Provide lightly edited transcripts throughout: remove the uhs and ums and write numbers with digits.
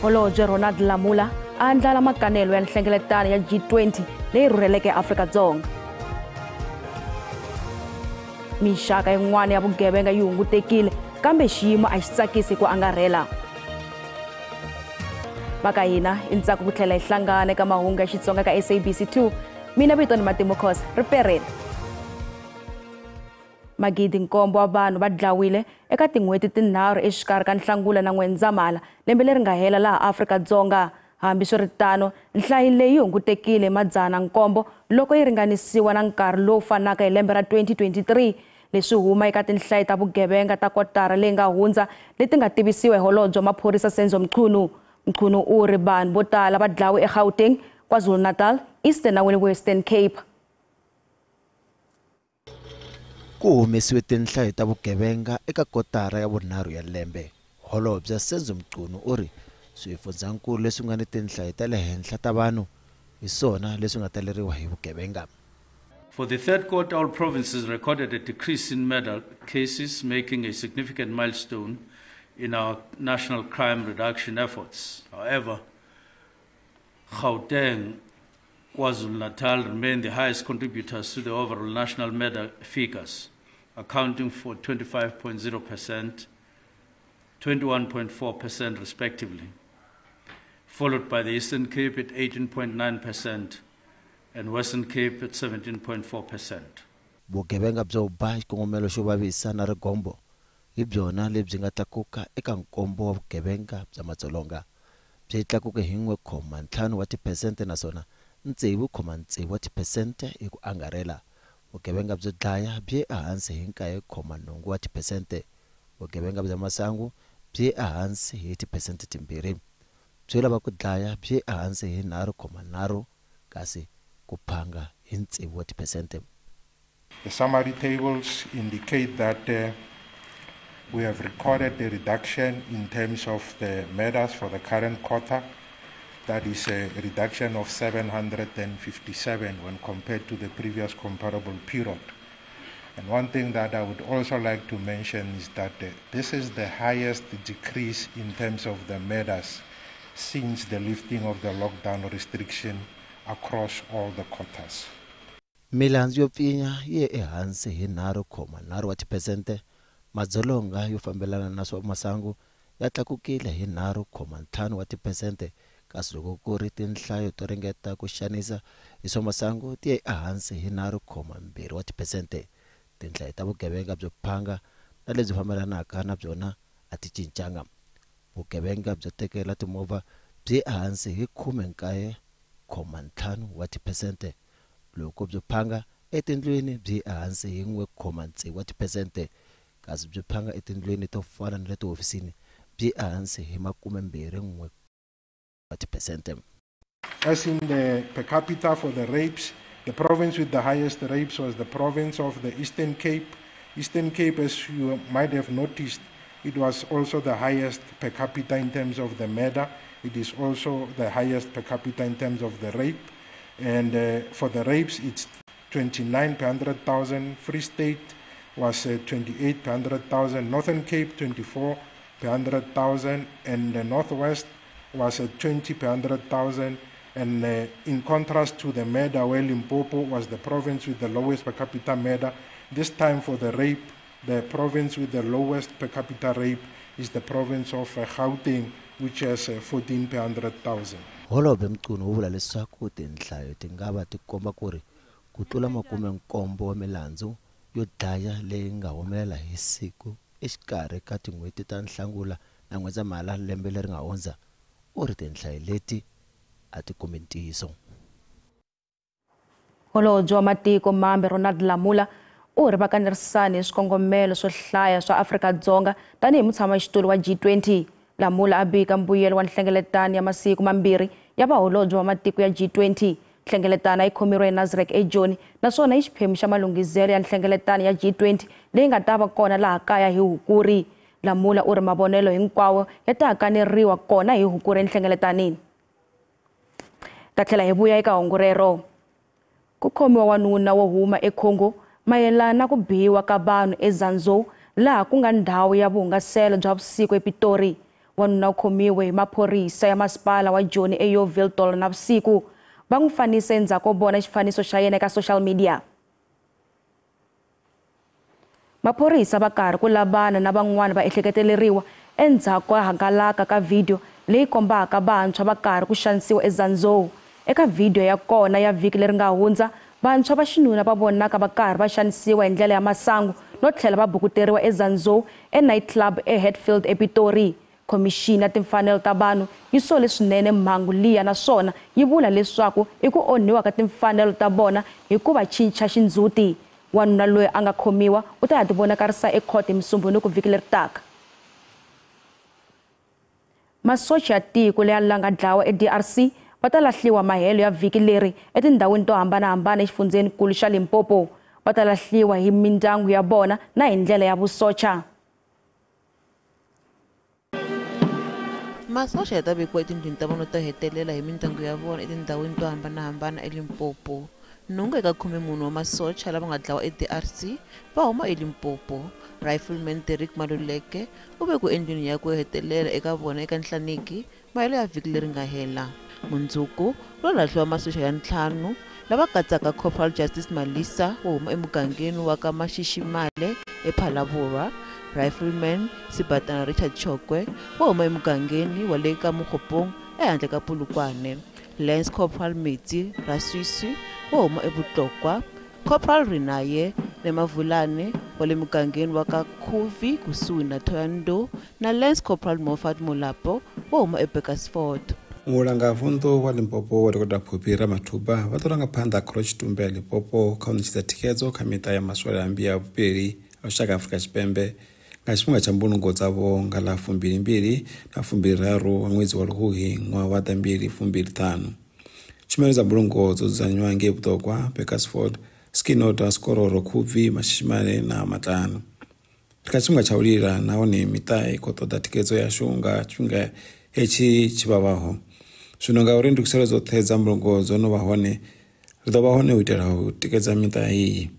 Holobye Ronald Lamola a andlala makanelo ya nhlengeletano ya G20 leyi rhurheleke Afrika-Dzonga. Mixaka yin'wana ya vugevenga yi hungutekile kambe xiyimo a xi tsakisi ku angarhela. Va ka hina i ntsako ku tlhela hi hlangana eka mahungu ya Xitsonga ka SABC 2. Mina vito ni Matimu Khosa ripereni. 7,000 wa vanhu va dlawile eka tin'hweti tinharhu exikarhi ka Nhlangula na N'wendzamhala lembe leri nga hela laha Afrika-Dzonga. Hambiswiritano, nhlayo leyi hungutekile hi 700 loko yi ringanisiwa na nkarhi lowu fanaka hi lembe ra 2023. Leswi huma eka tinhlayo ta vugevenga ta kotara leyi nga hundza leti nga tivisiwa hi holobye wa maphorisa Senzo Mchunu. Mchunu u ri vanhu vo tala va dlawe eGauteng, KwaZulu-Natal, Eastern na Western Cape. Ku humesiwe tinhlayo ta vugevenga eka kotara ya vunharhu ya lembe. Holobye Senzo Mchunu u ri swifundzankulu leswi nga ni tinhlayo ta le henhla ta vanhu hi swona leswi nga taleriwa hi vugevenga. For the third quarter, all provinces recorded a decrease in murder cases, making a significant milestone in our national crime reduction efforts. However, Gauteng, KwaZulu-Natal remain the highest contributors to the overall national murder figures, accounting for 25.0%, 21.4% respectively, followed by the Eastern Cape at 18.9% and Western Cape at 17.4%. Vugevenga byo ba xikongomelo xo vavisa na rigombo hi byona lebyi nga tlakuka eka nkombo wa vugevenga bya madzolonga. Byi tlakuke hi 1.5 wa tiphesente naswona 6.6 wa tiphesente hi ku angarhela. Vugevenga byo dlaya byi ehansi hi 9.8 wa tiphesente. Vugevenga bya masangu byi ehansi hi tiphesente 2. Byo lava ku dlaya byi ehansi hi 3.3 kasi ku phanga hi 6 wa tiphesente. The summary tables indicate that we have recorded a reduction in terms of the murders for the current quarter. That is a reduction of 757 when compared to the previous comparable period. And one thing that I would also like to mention is that this is the highest decrease in terms of the murders since the lifting of the lockdown restriction across all the quarters. Milandzu yo pfinya yi ye ehansi hi 3.3 wa tiphesente. Madzolonga yo fambelana na swa masangu ya tlakukile hi 3.5 wa tiphesente kasi loko ku ri tinhlayo to ringeta ku xanisa hi swa masangu ti ye ehansi hi 3.2 wa tiphesente. Tinhlayo ta vugevenga byo phanga na lebyi fambelanaka na byona a ti cincanga. Vugevenga byo tekela timovha byi ehansi hi 19.5 wa tiphesente. Loko byo phanga etindlwini byi ehansi hi 1.6 wa tiphesente kasi byo phanga etindlwini to fana na le tihofisini byi ehansi hi 21 wa tiphesente. As in the per capita for the rapes, the province with the highest rapes was the province of the Eastern Cape. Eastern Cape, as you might have noticed, it was also the highest per capita in terms of the murder. It is also the highest per capita in terms of the rape. And for the rapes, it's 29 per 100,000. Free State was 28 per 100,000. Northern Cape, 24 per 100,000. And the Northwest was at 20 per 100,000. And in contrast to the murder, where Limpopo was the province with the lowest per capita murder, this time for the rape, the province with the lowest per capita rape is the province of Gauteng, which has 14 per 100,000. Holobye Mchunu u vula leswaku tinhlayo ti nga va ti komba ku ri ku tlula 70 wa milandzu yo dlaya leyi nga humelela hi siku exikarhi ka tin'hweti ta Nhlangula na N'wendzamhala lembe leri nga hundza. U ri tinhlayo leti a ti kombi ntiyiso. Holobye wa matiko mambe Ronald Lamola u ri va kanerisana hi swikongomelo swo hlaya swa Afrika-Dzonga tanihi mutshamaxitulu wa G20. Lamola a bika mbuyelo wa nhlengeletano ya masiku mambirhi ya vaholobye wa matiko ya G20. Nhlengeletano yi khomeriwe eNasrec eJoni naswona i xiphemu xa malunghizelo ya nhlengeletano ya G20 leyi nga ta va kona laha kaya hi Hukuri. Lamola u ri mavonelo hinkwawo ya ta kaneriwa kona hi Hukuri enhlengeletanini. Ta tlhela hi vuya eka hungu rero. Ku khomiwa wanuna wo huma eCongo mayelana na ku biwa ka vanhu eZanzou laha ku nga ndhawu ya vuhungaselo bya vusiku ePitori. Wanuna u khomiwe hi maphorisa ya masipala wa Joni eYeoville tolo navusiku. Va n'wi fanise endzhaku ko vona xifaniso xa yena eka social media. Maphorisa va karhi ku lavana na van'wana va ehleketeleriwa endzhaku ko hangalaka ka video leyi kombaka vantshwa va karhi ku xanisiwa eZanzou. Eka video ya kona ya vhiki leri nga hundza, vantshwa va xinuna va vonaka va karhi va xanisiwa hi ndlela ya masangu no tlhela va bukuteriwa eZanzou e-nightclub eHatfield ePitori. Khomixini ya timfanelo ta vanhu yi sole swinene mhangu liya naswona yi vula leswaku i ku onhiwa ka timfanelo ta vona hi ku va cinca xindzhuti. Wanuna loyi a nga khomiwa u ta ya tivonakarisa ekhoto hi Musumbhunuku vhiki leri taka. Masocha ya tiko leya la nga dlawa eDRC va ta lahliwa mahelo ya vhiki leri etindhawini to hambanahambana exifundzhenikulu xa Limpopo. Va ta lahliwa hi mindyangu ya vona na hi ndlela ya vusocha. Masocha ya ta vekiwa etindlwini ta vona to hetelela hi mindyangu ya vona etindhawini to hambanahambana eLimpopo. Nhungu eka 14 wa masocha lava nga dlawa eDRC va huma eLimpopo. Rifleman Derek Maluleke u vekiwe endlwini yakwe yo hetelela eka vona eka Nhlaniki mahelo ya vhiki leri nga hela. Mundzuku ro lahliwa masocha ya 5 lava katsaka Corporal Justice Malisa wo huma emugangeni wa ka Mashishimale ePhalaborwa, Rifleman Sibatana Richard Chokwe wo huma emugangeni wa le ka Mogopong ehandle ka Polokwane, Lance Corporal Metsi Raswisi wo huma eVutlokwa, Corporal Rinaye Nemavulane wa le mugangeni wa ka Khuvi kusuhi na Thohoyandou na Lance Corporal Moffat Molapo wo huma eBakersford. Mulangavunḓu wa Limpopo wa Dokotela Phophi Ramathuba vha ḓo ranga phanḓa khorotshitumbe ya Limpopo kha u ṋetshedza thikhedzo kha miṱa ya maswole a mmbi ya vhupileli a lushaka Afrika Tshipembe nga tshifhinga tsha mbulungo dzavho nga ḽa 22 na 23 wa ṅwedzi wa Luhuhi ṅwaha wa 2025. Tshumelo dza mbulungo dzo dzudzanywa ngei Vhuṱokwa, Bakersford, Skinota, Skororo, Khubvi, Mashishimale na Matlano. Ri kha tshifhinga tsha u lila nahone miṱa i khou ṱoḓa thikhedzo yashu nga tshifhinga hetshi tshi vhavhaho. Zwino ngauri ndugiselo dzoṱhe dza mbulungo dzo no vha hone, ri ḓo vha hone u itela u tikedza miṱa iyi.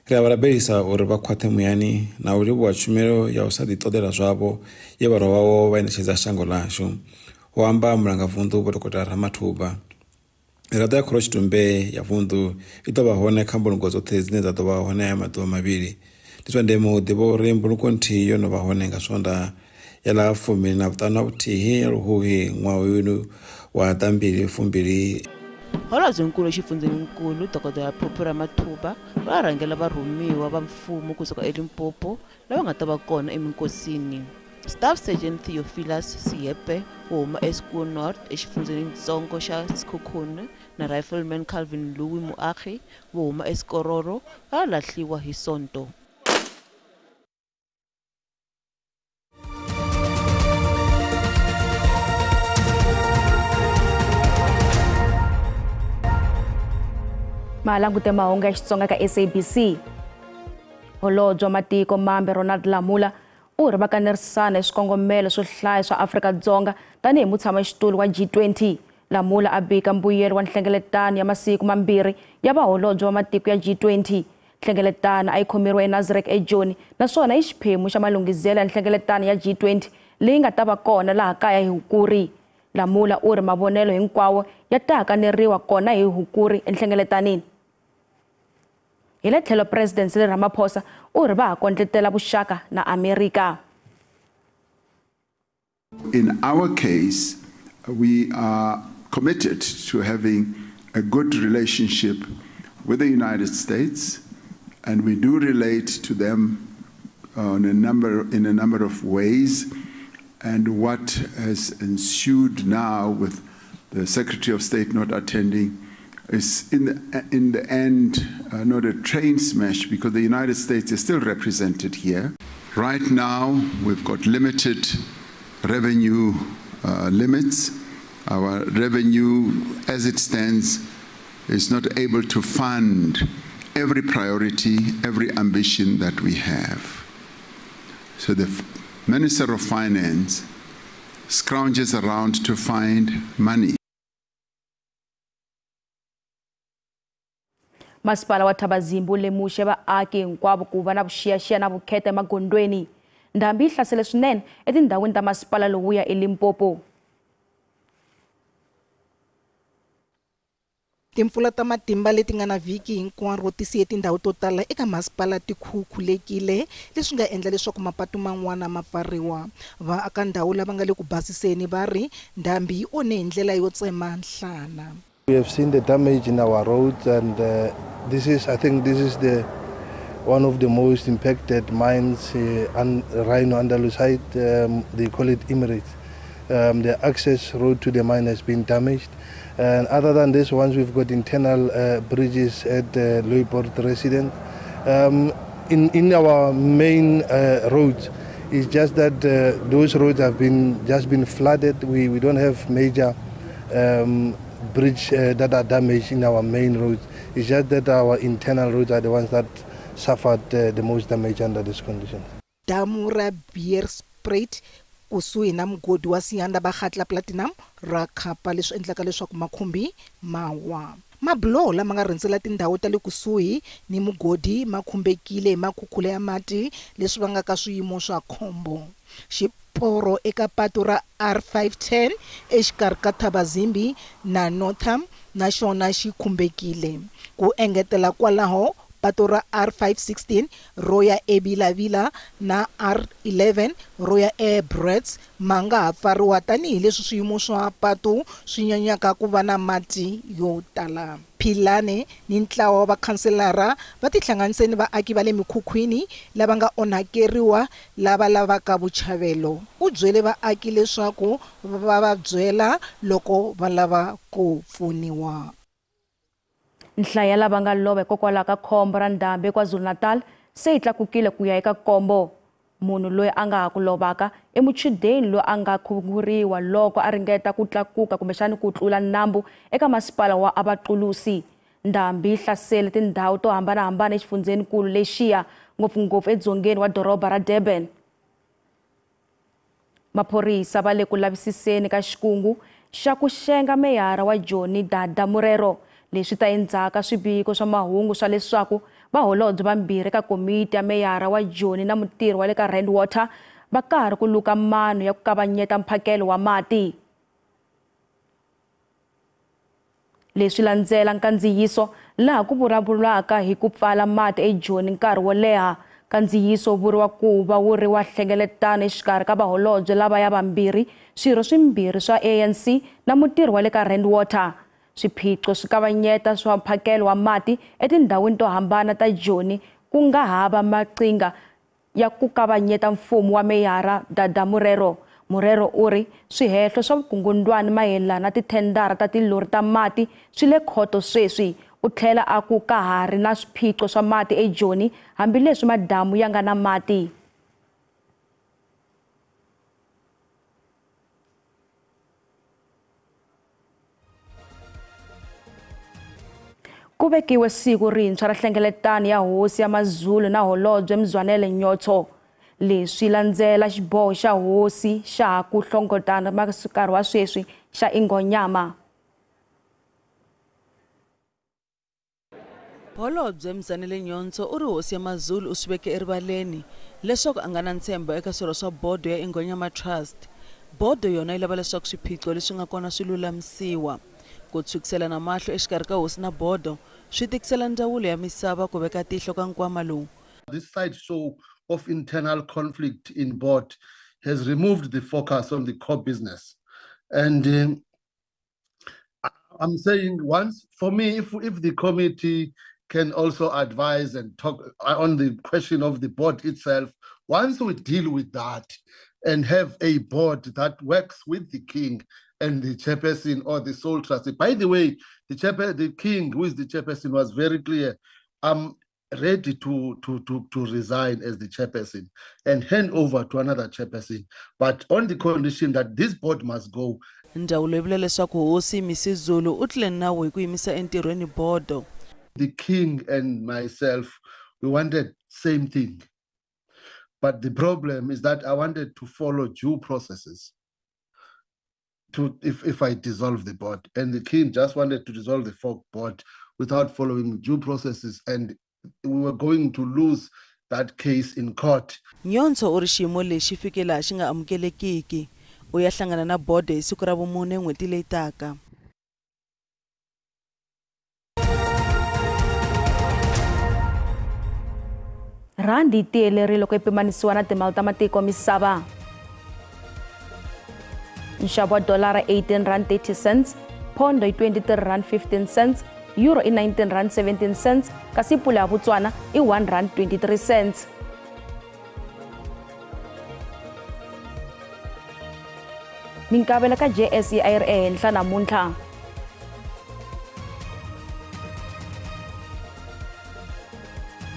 Ri a vha rabelisa uri vha khwaṱhe muyani na u livhuwa tshumelo ya u sa ḓiṱoḓela zwavho ye vharwa vhavho vha i ṋetshedza shango ḽashu, ho amba mulangavunḓu Vho Dokotela Ramathuba. Miraḓo ya khorotshitumbe ya vunḓu i ḓo vha hone kha mbulungo dzoṱhe dzine dza ḓo vha hone aya maḓuvha mavhili. Ndi zwa ndeme u ḓivha uri mbulungo nthihi yo no vha hone nga Swondaha ya ḽa 51 ya Luhuhi ṅwaha uyu wa 2020. Holobyenkulu exifundzhenikulu Dokodela Phophi Ramathuba va rhangela varhumiwa va mfumo kusuka eLimpopo lava nga ta va kona eminkosini. Staff Sergeant Theophilus Siepe wo huma eSchoonord exifundzhenintsongo xa Sekhukhune na Rifleman Calvin Louis Moagi wo huma eSkororo va lahliwa hi Sonto. Malangute mahungu ya Xitsonga ka SABC. Holobye wa matiko mambe Ronald Lamola u ri va kanerisana hi swikongomelo swo hlaya swa Afrika-Dzonga tanihi mutshamaxitulu wa G20. Lamola a bika mbuyelo wa nhlengeletano ya masiku mambirhi ya vaholobye va matiko ya G20. Nhlengeletano a yi khomeriwe eNasrec eJoni naswona i xiphemu xa malunghizelo ya nhlengeletano ya G20 leyi nga ta va kona laha kaya hi Hukuri. Lamola u ri mavonelo hinkwawo ya ta kaneriwa kona hi Hukuri enhlengeletanini. Hi le tlhelo President Cyril Ramaphosa u ri va ha kondletela vuxaka na Amerika. In our case, we are committed to having a good relationship with the United States, and we do relate to them in a number of ways. And what has ensued now with the Secretary of State not attending is in the end not a train smash, because the United States is still represented here. Right now, we've got limited revenue limits. Our revenue, as it stands, is not able to fund every priority, every ambition that we have. So the Minister of Finance scrounges around to find money. Masipala wa Thabazimbi wu lemuxe vaaki hinkwavo ku va na vuxiyaxiya na vukheta emagondweni. Ndhambi yi hlasele swinene etindhawini ta masipala lowuya eLimpopo. Timpfula ta matimba leti nga na vhiki hinkwaro ti siye tindhawu to tala eka masipala ti khukhulekile, leswi nga endla leswaku mapatu man'wana ma pfariwa. Vaaka ndhawu lava nga le ku basiseni va ri ndhambi yi onhe hi ndlela yo tsema nhlana. We have seen the damage in our roads, and this is, I think this is the one of the most impacted mines, Rhino Andalusite, they call it Emirates. The access road to the mine has been damaged. And other than this, once we've got internal bridges at Looiport residence. In our main roads, it's just that those roads have been just been flooded. We don't have major bridge that are damaged in our main roads. It's just that our internal roads are the ones that suffered the most damage under this condition. Damu ra Bierspruit kusuhi na mugodi wa Siyanda Bakgatla Platinum ra khapa, leswi endlaka leswaku makhumbi ma wa. Mabuloho lama nga rhendzela tindhawu ta le kusuhi ni mugodi ma khumbekile hi makhukhula ya mati, leswi vangaka swiyimo swa khombo. Xiporo eka patu ra R510 exikarhi ka Thabazimbi na Northam na xona xi khumbekile. Ku engetela kwalaho, patu ra R516 ro ya eBilavila na R11 ro ya eBrits ma nga ha pfariwa tanihileswi swiyimo swa patu swi nyanyaka ku va na mati yo tala. Philane ni ntlawa wa vakhanselara va tihlanganise ni vaaki va le mikhukhwini lava nga onhakeriwa lava lavaka vuchavelo. U byele vaaki leswaku va va byela loko va lava ku pfuniwa. Nhlayo ya lava nga lova hikokwalaho ka khombo ra ndhambi eKwaZulu-Natal se yi tlakukile ku ya eka nkombo. Munhu loyi a nga ha ku lovaka i muchudeni loyi a nga khuvuriwa loko a ringeta ku tlakuka kumbexani ku tlula nambu eka masipala wa Abaqulusi. Ndhambi yi hlasele tindhawu to hambanahambana exifundzhenikulu lexiya, ngopfungopfu edzongeni wa doroba ra Durban. Maphorisa va le ku lavisiseni ka xikungu xa ku xenga meyara wa Joni Dada Morero. Leswi ta endzhaka swiviko swa mahungu swa leswaku vaholobye vambirhi eka komiti ya meyara wa Joni na mutirhi wa le ka Rand Water va karhi ku luka mano ya ku kavanyeta mphakelo wa mati. Leswi landzela nkandziyiso laha ku vulavulaka hi ku pfala mati eJoni nkarhi wo leha. Nkandziyiso vuriwa ku va wu ri wa nhlengeletano exikarhi ka vaholobye lavaya vambirhi, swirho swimbirhi swa ANC na mutirhi wa le ka Rand Water. Swiphiqo swi kavanyeta swa mphakelo wa mati etindhawini to hambana ta Joni ku nga hava maqhinga ya ku kavanyeta mfumo wa meyara Dada Morero. Morero u ri swihehlo swa vukungundwani mayelana na tithendara ta tilori ta mati swi le khoto sweswi. U tlhela a ku ka ha ri na swiphiqo swa mati eJoni hambileswi madamu ya nga na mati. Ku vekiwe siku rintshwa ra nhlengeletano ya hosi ya Mazulu na holobye Mzwanele Nyotho. Leswi landzela xiboho xa hosi xa ha ku hlongotana nkarhi wa sweswi xa Ingonyama. Holobye Mzwanele Nyhontso u ri hosi ya Mazulu u swi veke erivaleni leswaku a nga na ntshembo eka swirho swa bodo ya Ingonyama Trust. Bodo yona yi lava leswaku swiphiqo leswi nga kona swi lulamisiwa. Ku tshwukiselana mahlo exikarhi ka hosi na bodo swi tikisela ndzawulo ya misava ku veka tihlo ka nkwama lowu. This side show of internal conflict in board has removed the focus on the core business. And I'm saying once, for me, if the committee can also advise and talk on the question of the board itself, once we deal with that and have a board that works with the king and the chairperson or the sole trustee. By the way, the king, who is the chairperson, was very clear. I'm ready to resign as the chairperson and hand over to another chairperson, but on the condition that this board must go. Ndzawulo yi vula leswaku hosi Misizulu u tlule nawu hi ku yimisa entirhweni bodo. The king and myself, we wanted same thing. But the problem is that I wanted to follow due processes to if I dissolve the board. And the king just wanted to dissolve the board without following due processes, and we were going to lose that case in court. Nyhontso u ri xiyimo lexi fike laha xi nga amukelekiki. U ya hlangana na bodo hi siku ra vumune n'hweti leyi taka. Rhandi yi tiyelerile loko yi pimanisiwa na timali ta matiko misava. Nxavo wa dolara R18.30, pondo i R23.15, euro i R19.17, kasi pula ya Botswana i R1.23. Minkavelo ka JSE a yi ri ehenhla namuntlha.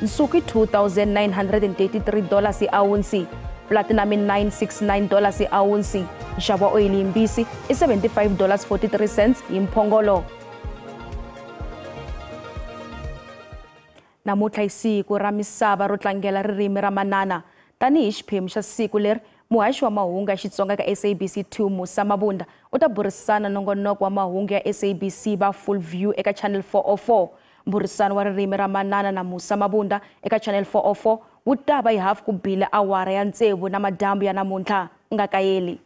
Nsuku i $2,933 hi awunsi, platinum i $969 hi awunsi, nxavo wa oyili yimbisi i $75.43 hi mphongolo. Namuntlha i siku ra misava ro tlangela ririmi ra manana. Tanihi xiphemu xa siku leri, muhaxi wa mahungu ya Xitsonga ka SABC 2 Musa Mabunda u ta burisana nongonoko wa mahungu ya SABC va Full View eka Channel 404. Mburisano wa ririmi ra manana na Musa Mabunda eka Channel 404 wu ta va hi 6:30 awara ya 6 na madyambu ya namuntlha. U nga kayeli.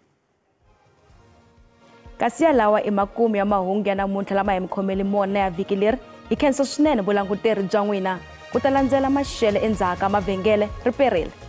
Kasi yalawa i makumu ya mahungu ya namuntlha lama hi mi khomele mona ya vhiki leri. Hi khensa swinene vulanguteri bya n'wina. Ku ta landzela maxelo endzhaku ka mavhengele. Riperile.